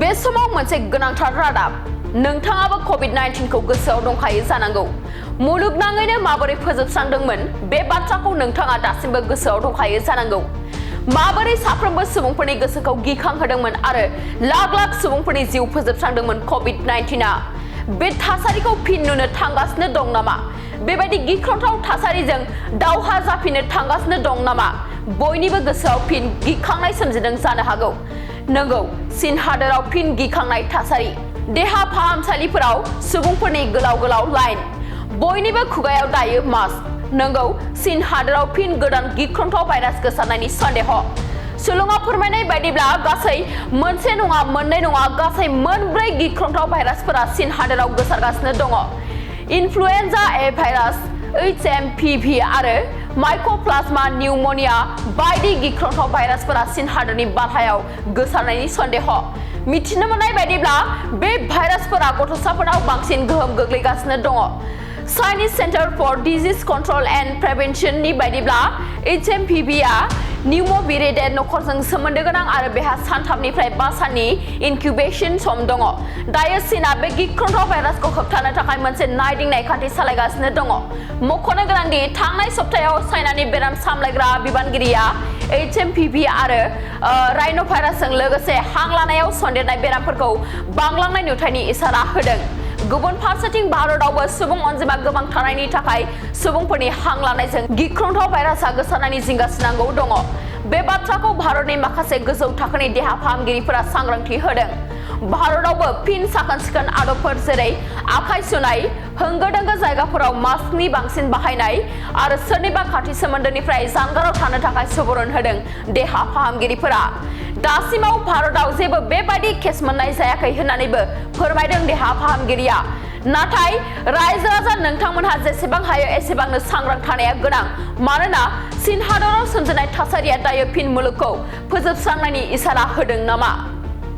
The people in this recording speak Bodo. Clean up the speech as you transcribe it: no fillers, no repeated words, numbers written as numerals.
बे समाव मोनसे गोनांथार रादाब नोंथाङाबो कोविड-19 खौ गोसोआव दंखायो जानांगौ मुलुगनाङैनो माबोरै फोजोबस्रांदोंमोन बे बाथ्राखौ नोंथाङा दासिमबो गोसोआव दंखायो जानांगौ माबोरै साफ्रोमबो सुबुंफोरनि गोसोखौ गिखांहोदोंमोन आरो लाख लाख सुबुंफोरनि जिउ फोजोबस्रांदोंमोन कोविड-19 आ बे थासारिखौ फिन नुनो थांगासिनो दं नामा बेबायदि गिख्रंथाव थासारिजों दावहा जाफिननो थांगासिनो दं नामा बयनिबो गोसोआव फिन गिखांनाय सोमजिदों जानो हागौ नंगौ चीन हादोराव फिन गिखांनाय थासारि देहा फाहामसालिफोराव सुबुंफोरनि गोलाव लाइन बयनिबो खुगायाव दायो मास्क नंगौ चीन हादोराव फिन गोदान गिख्रंथाव भाइरास गोसारनायनि सन्देह सुलुङा फोरमायनाय बायदिब्ला गासै मोनसे नङा मोननै नङा गासै मोनब्रै गिख्रंथाव भाइरासफोरा चीन हादोराव गोसारगासिनो दङ इनफ्लुएन्जा ए भाइरास HMPV आरो माइकोप्लाज्मा निउमोनिया बायदि गिख्रंथाव भाइरासफोरा चीन हादोरनि बारहायाव गोसारनायनि सन्देह मिथिनो मोननाय बायदिब्ला बे भाइरासफोरा गथ'साफोराव बांसिन गोहोम गोग्लैगासिनो दङ Chinese centre for disease control and prevention नि बायदिब्ला HMPV आ निउमोभिरिडे नखरजों सोमोन्दो गोनां आरो बेहा सानथामनिफ्राय 5 साननि इनक्युबेशन सम दङ दायो चीनआ बे गिख्रंथाव भाइरासखौ होबथानो थाखाय मोनसे नायदिंनाय खान्थि सालायगासिनो दङ मख'नो गोनांदि थांनाय सप्तायाव चाइनानि बेराम सामलायग्रा बिबानगिरिया HMPV आरो राइनोभाइरासजों लोगोसे हां लानायाव सन्देरनाय बेरामफोरखौ बांलांनाय नुथायनि इसारा होदों गुबुन फारसेथिं भारतआवबो सुबुं अनजिमा गोबां थानायनि थाखाय सुबुंफोरनि हां लानायजों गिख्रंथाव भाइरासआ गोसारनायनि जिंगासिनांगौ दङ बे बाथ्राखौ भारतनि माखासे गोजौ थाखोनि देहा फाहामगिरिफोरा सांग्रांथि होदों भारतआवबो फिन साखोन-सिखोन आदबफोर जेरै आखाइ सुनाय होंगो-दोंगो जायगाफोराव मास्कनि बांसिन बाहायनाय आरो सोरनिबा खाथि सोमोन्दोनिफ्राय जानगाराव थानो थाखाय सुबुरुन होदों देहा फाहामगिरिफोरा दासिमाव भारतआव जेबो बेबायदि केस मोननाय जायाखै होननानैबो फोरमायदों देहा फाहामगिरिया नाथाय रायजो राजा नोंथांमोनहा जेसेबां हायो एसेबांनो सांग्रां थानाया गोनां मानोना चीन हादराव सोमजिनाय थासारिया दायो फिन मुलुगखौ फोजोबस्रांनायनि इसारा होदों नामा